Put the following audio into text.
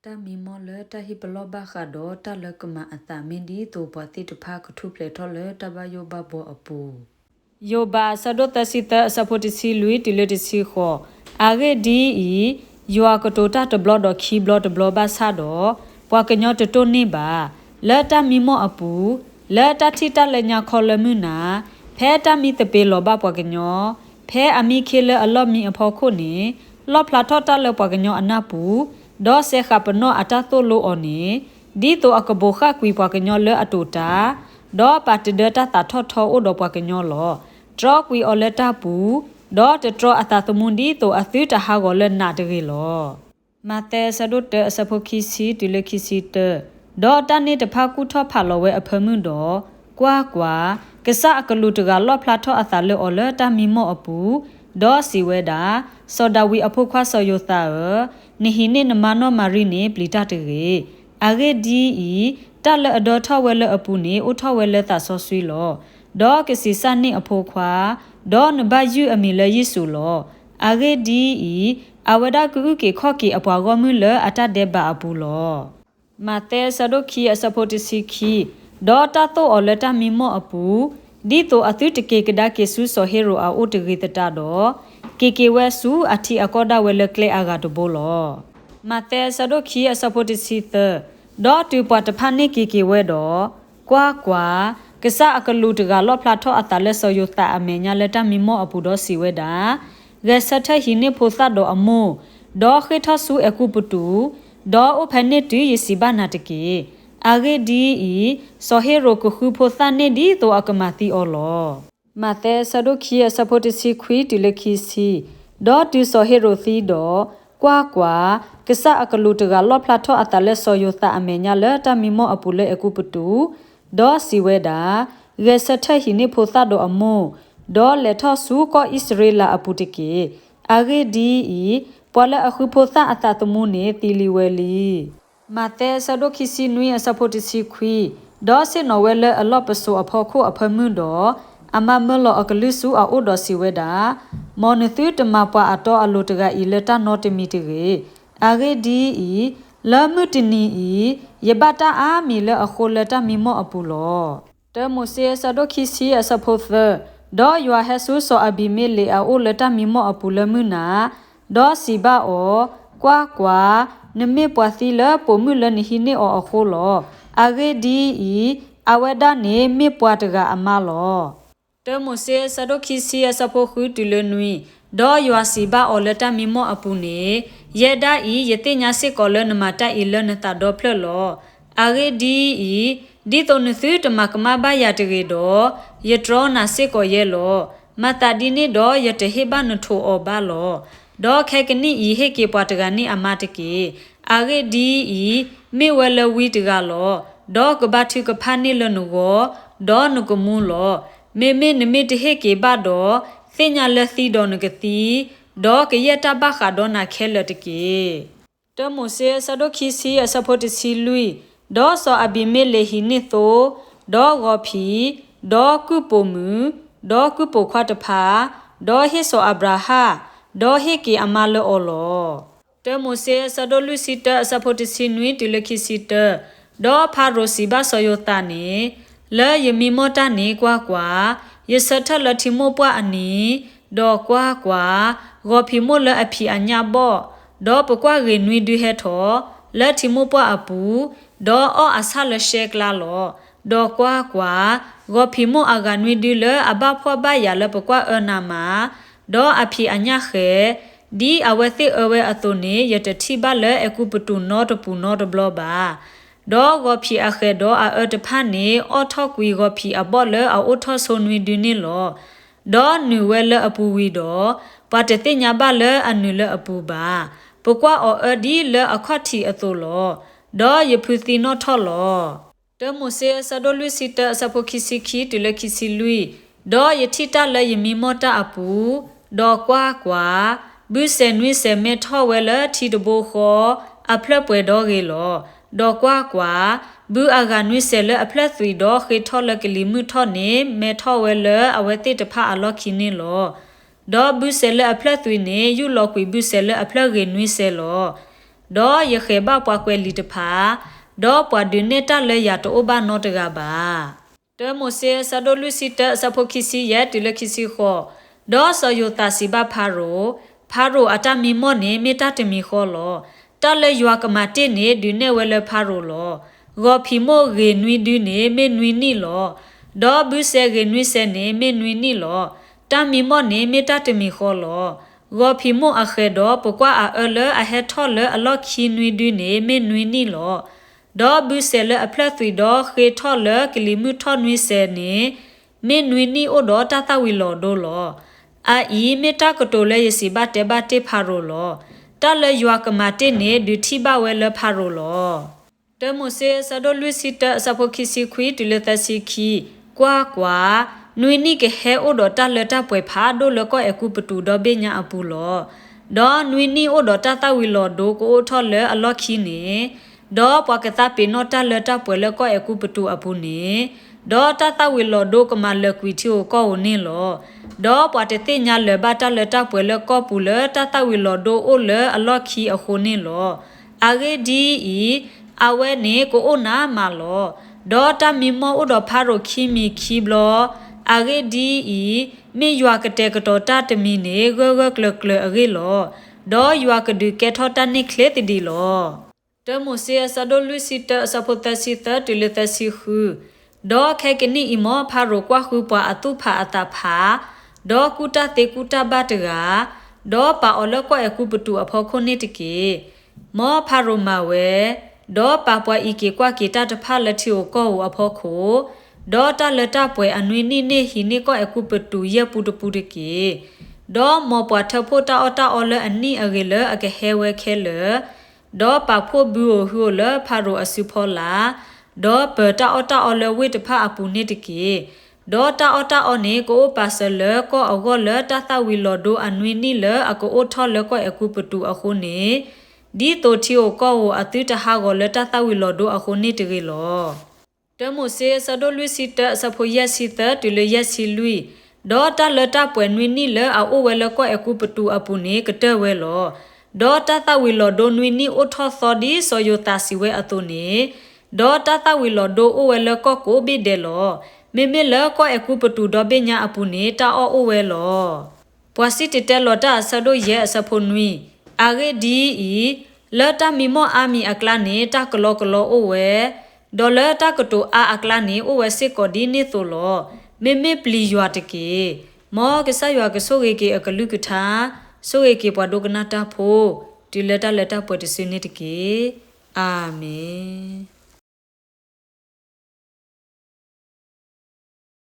တၢ်မံမီၢ်လၢတၢ်ဟ့ၣ်ပလီၢ်ဘၣ်ဃးဒီးတၢ်လၢကမၤအသး မ့ၢ်ဒ်သိးပှၤသ့ၣ်တဖၣ်ကထူၣ်ဖျဲးထီၣ်လၢတၢ်ဘၣ်ယိၣ်ဘၣ်ဘှီအပူၤ. ယိၤဘး အဆၢဒိၣ်သၢဆံသၢ အဆၢဖိတဆံလွံၢ်တုၤလၢတဆံဃိး. အဂ့ၢ်ဒ်အံၤ, ယွၤကတိၤတၢ်တဘျီဒီးခံဘျီတဘျီဘၣ်ဆၣ်ဒီး, ပှၤကညီတတိၢ်န့ၢ်ဘၣ်. လၢတၢ်မံမီၢ်အပူၤ, လၢတၢ်ထံၣ်တၢ်လၢညါခီလၢမုၢ်နၤ, ဖဲတၢ်မံသပ့ၤလီၤဘၣ်ပှၤကညီ, ဖဲအမံခ့လၢအလီၢ်မံအဖီခိၣ်န့ၣ်, လီၣ်ဖျါထီၣ်တၢ်လၢပှၤကညီအနၢ်ပူၤ, ဒီးစဲးဃာ်ပနီၣ်အတၢ်သိၣ်လိအီၤန့ၣ်, ဒ်သိးအကဘိးဃၣ်ကွံာ်ပှၤကညီလၢအတိာ်တၢ်, ဒီးပာ်တဒၢတၢ်သးထီၣ်ထီအိၣ်ဒီးပှၤကညီလီၤ. တြီကွံာ်အီၤလၢတၢ်ပူၤ, ဒီးတတြီအသးသမူဒ်သိးအသုတဟးဂီၤလၢနးတဂ့ၤလီၤ. မးသဲ အဆၢဒိၣ်တၢ အဆၢဖိခံဆံတုၤလၢခံဆံတၢ. ဒီးတၢ်န့ၣ်တဖၣ်ကူၣ်ထီၣ်ဖးလီၤဝဲအဖၢမုၢ်ဒီး, ကွၢ်ကွၢ်, ကစၢ်အကလူးတဂၤလီၣ်ဖျါထီၣ်အသးလၢအီၤလၢတၢ်မံမီၢ်အပူၤ, ဒီးစံးဝဲဒၣ်, စီၤဒၤဝံးအဖိခွါစီၤယိၤသးဧၢ, နဟံးန့ၢ်နမါနီၢ်မၤရံန့ၣ်ပျံၤတၢ်တဂ့ၤ. အဂ့ၢ်ဒ်အံၤ, တၢ်လၢအဒၢထီၣ်ဝဲလၢအပူၤန့ၣ် အိၣ်ထီၣ်ဝဲလၢသးစီဆှံလီၤ. ဒီးကဆံးစၢ်န့ၢ်အဖိခွါ, ဒီးနဘၣ်ယုၢ်အမံၤလၢယ့ၣ်ၡူးလီၤ. အဂ့ၢ်ဒ်အံၤ, အဝဲဒၣ်ကအုၣ်က့ၤခီၣ်က့ၤအပှၤဂီၢ်မုၢ်လၢအတၢ်ဒဲးဘးအပူၤလီၤ. မးသဲ အဆၢဒိၣ်ခံ အဆၢဖိတဆံခံ. ဒီးတၢ်သိၣ်အီၤလၢတၢ်မံမီၢ်အပူၤ, ဒ်သိးအသုတက့ၤကဒါက့ၤဆူစီၤဟ့ရိာ်အအိၣ်တဂ့ၤသတးဒီး, က့ၤက့ၤဝဲဆူအထံအကီၢ်ဒၣ်ဝဲလၢကျဲအဂၤတဘိလီၤ. မးသဲ အဆၢဒိၣ်ခံ အဆၢဖိတဆံသၢ. ဒီးတုၤပှၤတဖၣ်န့ၣ်က့ၤက့ၤဝဲဒီး, ကွၢ်ကွၢ်, ကစၢ်အကလူးတဂၤလီၣ်ဖျါထီၣ်အသးလၢစီၤယိၤသးအမဲာ်ညါလၢတၢ်မံမီၢ်အပူၤဒီးစံးဝဲဒၣ်, ဂဲၤဆၢထၢၣ်ဟံးန့ၢ်ဖိသၣ်ဒီးအမိၢ်, ဒီးဃ့ၢ်ထီၣ်ဆူအဲၤကူပတူး, ဒီးအိၣ်ဖဲန့ၣ်တုၤယစံးဘၣ်နၤတက့ၢ်. အဂ့ၢ်ဒ်အံၤ, စီၤဟ့ရိာ်ကဃုဖိသၣ်န့ၣ်ဒ်သိးအကမၤသံအီၤလီၤ. မးသဲ အဆၢဒိၣ်ခံ အဆၢဖိတဆံခွံတုၤလၢခံဆံ. ဒီးတုၤစီၤဟ့ရိာ်သံဒီး, ကွၢ်ကွၢ်, ကစၢ်အကလူးတဂၤလီၣ်ဖျါထီၣ်အသးလၢစီၤယိၤသးအမဲာ်ညါလၢတၢ်မံမီၢ်အပူၤလၢအဲၤကူပတူး, ဒီးစံးဝဲဒၣ်, ဂဲၤဆၢထၢၣ်ဟံးန့ၢ်ဖိသၣ်ဒီးအမိၢ်, ဒီးလဲၤထီၣ်ဆူကီၢ်အံၣ်စရ့လးအပူၤတက့ၢ်. အဂ့ၢ်ဒ်အံၤ, ပှၤလၢအဃုဖိသၣ်အသးသမူန့ၣ်သံလံဝဲလံ. မးသဲ အဆၢဒိၣ်ခံဆံနွံ အဆၢဖိတဆံခွံ. ဒီးဆ့ၣ်နီၤဝဲလၢအလီၢ်ပစိာ်အဖီခိၣ်အဖၢမုၢ်ဒီး, အမါမၢလီၤအကလုၢ်ဆူအအိၣ်ဒီးစံးဝဲဒၣ်, မ်နသုတမၤပှၤအတီအလိၤတဂၤအံၤလၢတၢ်နီတမံၤတဂ့ၤ. အဂ့ၢ်ဒ်အံၤ, လၢမုၢ်တနံၤအံၤ, ယဘၣ်တၢ်အါမံၤလၢအဃိလၢတၢ်မံမီၢ်အပူၤလီၤ. တၢမိၤၡ့ အဆၢဒိၣ်ခံဆံ အဆၢဖိသၢ. ဒီးယွၤဟဲဆူစီၤအဘံၤမ့လ့းအအိၣ်လၢတၢ်မံမီၢ်အပူၤလၢမုၢ်နၤ, ဒီးစံးဘၣ်အီၤ, ကွၢ်ကွၢ်, နမ့ၢ်ပှၤသံလၢပိာ်မုၣ်လၢနဟံးန့ၢ်အီၤအဃိလီၤ. အဂ့ၢ်ဒ်အံၤ, အဝဲဒၣ်န့ၣ်မ့ၢ်ပှၤတဂၤအမါလီၤ. တၢမိၤၡ့ အဆၢဒိၣ်ခံဆံ အဆၢဖိဃုတုၤလၢနွံ. ဒီးယွၤစံးဘၣ်အီၤလၢတၢ်မံမီၢ်အပူၤန့ၣ်, ယဲဒၣ်အံၤ ယသ့ၣ်ညါစ့ၢ်ကီးလၢနမၤတၢ်အံၤလၢနသးဒီဖျၢၣ်လီၤ. အဂ့ၢ်ဒ်အံၤ, ဒ်သိးနသုတမၤကမၣ်ဘၣ်ယၤတဂ့ၤဒီး, ယတြီနၤစ့ၢ်ကီးယဲလီၤ. မၤသးဒ်န့ၣ်ဒီး ယတဟ့ၣ်ဘၣ်နထိးအီၤဘၣ်လီၤ. ဒီးခဲကနံၣ်အံၤဟ့ၣ်က့ၤပှၤတဂၤန့ၣ်အမါတက့ၢ်. အဂ့ၢ်ဒ်အံၤ, မ့ၢ်ဝဲလၢဝံတဂၤလီၤ. ဒီးကဘါထုကဖၣ်န့ၢ်လၢနဂီၢ်, ဒီးနကမူလီၤ. မ့မ့ၢ်နမ့ၢ်တဟ့ၣ်က့ၤဘၣ်ဒီး, သ့ၣ်ညါလၢသံဒီးနကသံ, ဒီးကယဲၢ်တၢ်ဘၣ်ဃးဒီးနၤခဲလၢာ်တက့ၢ်. တၢမိၤၡ့ အဆၢဒိၣ်ခံဆံ အဆၢဖိတဆံလွံၢ်. ဒီးစီၤအဘံၤမ့လ့းဟံးန့ၢ်သိ, ဒီးဂီၤဖံး, ဒီးကုၢ်ပိာ်မုၣ်, ဒီးကုၢ်ပိာ်ခွါတဖၣ်, ဒီးဟ့ၣ်စီၤအၤဘြၤဟၣ်, ဒီးဟ့ၣ်က့ၤအမါလၢအီၤလီၤ. တၢမိၤၡ့ အဆၢဒိၣ်လွံၢ်ဆံတၢ အဆၢဖိတဆံနွံတုၤလၢခံဆံတၢ. ဒီးဖၤရိၤစံးဘၣ်စီၤယိၤသးန့ၣ်, လၢယမံမီၢ်တၢ်န့ၣ် ကွၢ်ကွၢ်, ယဆၢထၢၣ်လၢထံမိၢ်ပှၢ်အနံၤ, ဒီးကွၢ်ကွၢ်, ဂီၤဖံးမိၢ်လၢအဖံးအညၣ်ဘီၣ်, ဒီးပကွၢ်ဂ့ၤနွံဒုဟဲထီၣ်, လၢထံမိၢ်ပှၢ်အပူၤ, ဒီးအီၣ်အဆၣ်လၢရှဲကျါလီၤ. ဒီးကွၢ်ကွၢ်, ဂီၤဖံးမိၢ်အဂၤနွံဒုလၢအဘၣ်ဖှီၣ်ဘၣ်ယာ်လၢပကွၢ်အၢနၤမး, ဒီးအဖံးအညၣ်ဃဲၤ, ဒ်အဝဲသ့ၣ်အၢဝဲအသိးန့ၣ် ယတထံၣ်ဘၣ်လၢအဲၤကူပတူးနီတပူၤနီတဘျီဘၣ်. ဒီးဂီၤဖံးအဃဲၤဒီးအအၢတဖၣ်န့ၣ် အီၣ်ထီၣ်ကွံာ်ဂီၤဖံးအဘီၣ်လၢအအိၣ်ထီၣ်ဆိနွံဒုန့ၣ်လီၤ. ဒီးနုာ်ဝဲလၢအပူၤဝံၤဒီး, ပှၤတသ့ၣ်ညါဘၣ်လၢအနုာ်လၢအပူၤဘၣ်. ပကွၢ်အီၤအၢဒ်လၢအခီၣ်ထံးအသိးလီၤ. ဒီးယဖုသံနီၣ်ထီၣ်လီၤ. တၢမိၤၡ့ အဆၢဒိၣ်လွံၢ်ဆံတၢ အဆၢဖိခံဆံခံတုၤလၢခံဆံလွံၢ်. ဒီးယထံၣ်တၢ်လၢယမံမီၢ်တၢ်အပူၤ, ဒီးကွၢ်ကွၢ်, ဘုစဲၤနွံစဲၤမဲထီၣ်ဝဲလၢထံတဘိဃီ, အဖျၢၣ်ပှဲၤဒီဂ့ၤလီၤ. ဒီးကွၢ်ကွၢ်, ဘုအဂၤနွံစဲၤလၢအဖျၢၣ်သွံးဒီးဃ့ထီၣ်လၢကလံၤမုၢ်ထီၣ်န့ၣ် မဲထီၣ်ဝဲလၢအဝဲသ့ၣ်တဖၣ်အလီၢ်ခံန့ၣ်လီၤ. ဒီးဘုစဲၤလၢအဖျၢၣ်သွံးန့ၣ် ယူၢ်လီၤကွံာ်ဘုစဲၤလၢအဖျၢၣ်ဂ့ၤနွံစဲၤလီၤ. ဒီးယဃဲၤဘၣ်ပှၤကွဲးလံာ်တဖၣ်, ဒီးပှၤဒုးနဲၣ်တၢ်လၢယၤတအိၣ်ဘၣ်နီတဂၤဘၣ်. တၢမိၤၡ့ အဆၢဒိၣ်လွံၢ်ဆံတၢ အဆၢဖိခံဆံယဲၢ်တုၤလၢခံဆံဃိး, ဒီးစီၤယိၤသးစံးဘၣ်ဖၤရိၤ, ဖၤရိၤအတၢ်မံမီၢ်န့ၣ် မ့ၢ်တၢ်တမံၤဃီလီၤ. တၢ်လၢယွၤကမၤတ့ၢ်န့ၣ် ဒုးနဲၣ်ဝဲလၢဖၤရိၤလီၤ. ဂီၤဖံးမိၣ်ဂ့ၤနွံဒုန့ၣ် မ့ၢ်နွံနံၣ်လီၤ. ဒီးဘုစဲးဂ့ၤနွံစဲးန့ၣ် မ့ၢ်နွံနံၣ်လီၤ. တၢ်မံမီၢ်န့ၣ် မ့ၢ်တၢ်တမံၤဃီလီၤ. ဂီၤဖံးမိၣ်အဃဲၤဒီး ပကွၢ်အအၢလၢအဟဲထီၣ်လၢအလီၢ်ခံနွံဒုန့ၣ် မ့ၢ်နွံနံၣ်လီၤ. ဒီးဘုစဲးလၢအဖျၢၣ်သွံးဒီးဃ့ထီၣ်လၢကလံၤမုၢ်ထီၣ်နွံစဲးန့ၣ် မ့ၢ်နွံနံၣ်အိၣ်ဒီးတၢ်သၣ်ဝံၤလီၤဒိလီၤ. အအံၤမ့ၢ်တၢ်ကတိၤလၢယစံးဘၣ်တဲဘၣ်တ့ၢ်ဖၤရိၤလီၤ. တၢ်လၢယွၤကမၤတ့ၢ်န့ၣ် ဒုးထံၣ်ဘၣ်ဝဲလၢဖၤရိၤလီၤ. တၢမိၤၡ့ အဆၢဒိၣ်လွံၢ်ဆံတၢ အဆၢဖိခံဆံခွံတုၤလၢသၢဆံခံ, ကွၢ်ကွၢ်, နွံနံၣ်ကဟဲအိၣ်ဒီးတၢ်လၢတၢ်ပှဲၤဖးဒိၣ်လၢကီၢ်အဲၤကူပတူးဒီဘ့ၣ်ညါအပူၤလီၤ. ဒီးနွံနံၣ်အိၣ်ဒီးတၢ်သၣ်ဝံၤလီၤဒိကအိၣ်ထီၣ်လၢအလီၢ်ခံန့ၣ်, ဒီးပှၤကသးပ့ၤနီၣ်တၢ်လၢတၢ်ပှဲၤလၢကီၢ်အဲၤကူပတူးအပူၤန့ၣ်, ဒီးတၢ်သၣ်ဝံၤလီၤဒိကမၤလၢာ်ကွံာ်ထံဧိၤကီၢ်ဧိၤန့ၣ်လီၤ. ဒီးပှၤတသ့ၣ်ညါလၢၤဘၣ်တၢ်လၢတၢ်ပှဲၤလၢကီၢ်ပူၤလၢတၢ်သၣ်ဝံၤလီၤဒိအိၣ်လၢအလီၢ်ခံအဃိန့ၣ်လီၤ. အဂ့ၢ်ဒ်အံၤ, အဝဲန့ၣ်ကအိၣ်နးမးလီၤ. ဒီးတၢ်မံမီၢ်အိၣ်ဒီးဖၤရိၤခံမံၤခံဘျီ, အဂ့ၢ်ဒ်အံၤ, မ့ၢ်ယွၤကတဲာ်ကတီၤတၢ်တမံၤန့ၣ် ဂၢၢ်ဂၢၢ်ကျၢၤကျၢၤအဂ့ၢ်လီၤ. ဒီးယွၤကဒုးကဲထီၣ်တၢ်န့ၢ်ချ့သဒံးလီၤ. တၢမိၤၡ့ အဆၢဒိၣ်လွံၢ်ဆံတၢ အဆၢဖိသၢဆံသၢတုၤလၢသၢဆံဃု, ဒီးခဲကနံၣ်အံၤ မ်ဖၤရိၤကွၢ်ဃုပှၤအသူၣ်ဖးအသးဖး, ဒီးကူၣ်တၢ်သ့ကူၣ်တၢ်ဘၣ်တဂၤ, ဒီးပာ်အီၤလၢကီၢ်အဲၤကူပတူးအဖီခိၣ်န့ၣ်တက့ၢ်. မ်ဖၤရိၤမၤဝဲ, ဒီးပာ်ပှၤအံးက့ၤကွၢ်က့ၤတၢ်တဖၣ်လၢထံဧိၤကီၢ်ဧိၤအဖီခိၣ်, ဒီးတၢ်လၢတၢ်ပှဲၤအနွံနံၣ်န့ၣ်ဟံးန့ၢ်ကီၢ်အဲၤကူပတူးယဲၢ်ပူတပူတက့ၢ်. ဒီးမ်ပှၤထၢဖှိၣ်တၢ်အီၣ်တၢ်အီလၢအနံၣ်အဂ့ၤလၢအကဟဲဝဲခဲလၢာ်, ဒီးပာ်ဖှိၣ်ဘုဧိၤဟုဧိၤလၢဖၤရိၤအစုဖီလာ်, ဒီးပၢၤတၢ်အီၣ်တၢ်အီလၢဝ့ၢ်တဖၣ်အပူၤန့ၣ်တက့ၢ်. ဒီးတၢ်အီၣ်တၢ်အီန့ၣ် ကအိၣ်ပာ်စၢၤလၢကီၢ်အဂီၢ်လၢတၢ်သၣ်ဝံၤလီၤဒိအနွံနံၣ်လၢအကအိၣ်ထီၣ်လၢကီၢ်အဲၤကူပတူးအဃိန့ၣ်, ဒ်သိးထံဧိၤကီၢ်ဧိၤအသုတဟးဂီၤလၢတၢ်သၣ်ဝံၤလီၤဒိအဃိန့ၣ်တဂ့ၤလီၤ. တၢမိၤၡ့ အဆၢဒိၣ်လွံၢ်ဆံတၢ အဆၢဖိယဲၢ်ဆံသၢတုၤလၢယဲၢ်ဆံလွံၢ်, ဒီးတၢ်လၢတၢ်ပှဲၤနွံနံၣ်လၢအအိၣ်ဝဲလၢကီၢ်အဲၤကူပတူးအပူၤန့ၣ် ကတၢၢ်ဝဲလီၤ. ဒီးတၢ်သၣ်ဝံၤလီၤဒိနွံနံၣ်အိၣ်ထီၣ်သီဒ်စီၤယိၤသးစံးဝဲအသိးန့ၣ်, ဒီးတၢ်သၣ်ဝံၤလီၤဒိအိၣ်ဝဲလၢကီၢ်ကိးဘ့ၣ်ဒဲးလီၤ. မ့မ့ၢ်လၢကီၢ်အဲၤကူပတူးဒီဘ့ၣ်ညါအပူၤန့ၣ် တၢ်အီၣ်အိၣ်ဝဲလီၤ. ပှၤစံၣ်တဲၤတဲလီၤတၢ် အဆၢဒိၣ်ယဲၢ် အဆၢဖိနွံ, အဂ့ၢ်ဒ်အံၤ, လၢတၢ်မံမီၢ်အါမံၤအကျါန့ၣ် တၢ်ကလီကလီအိၣ်ဝဲ, ဒီးလၢတၢ်ကတိၤအါအကျါန့ၣ် အိၣ်ဝဲစ့ၢ်ကီးဒ်န့ၣ်သိးလီၤ. မ့မ့ၢ်ပျံၤယွၤတက့ၢ်. မ်ကစၢ်ယွၤကဆိၣ်ဂ့ၤက့ၤအကလုၢ်ကထါ, ဆိၣ်ဂ့ၤက့ၤပှၤဒိကနၣ်တၢ်ဖိ, တုၤလၢတၢ်လၢတၢ်ပှဲၤတစုန့ၣ်တက့ၢ်. အၤမ့ၣ်.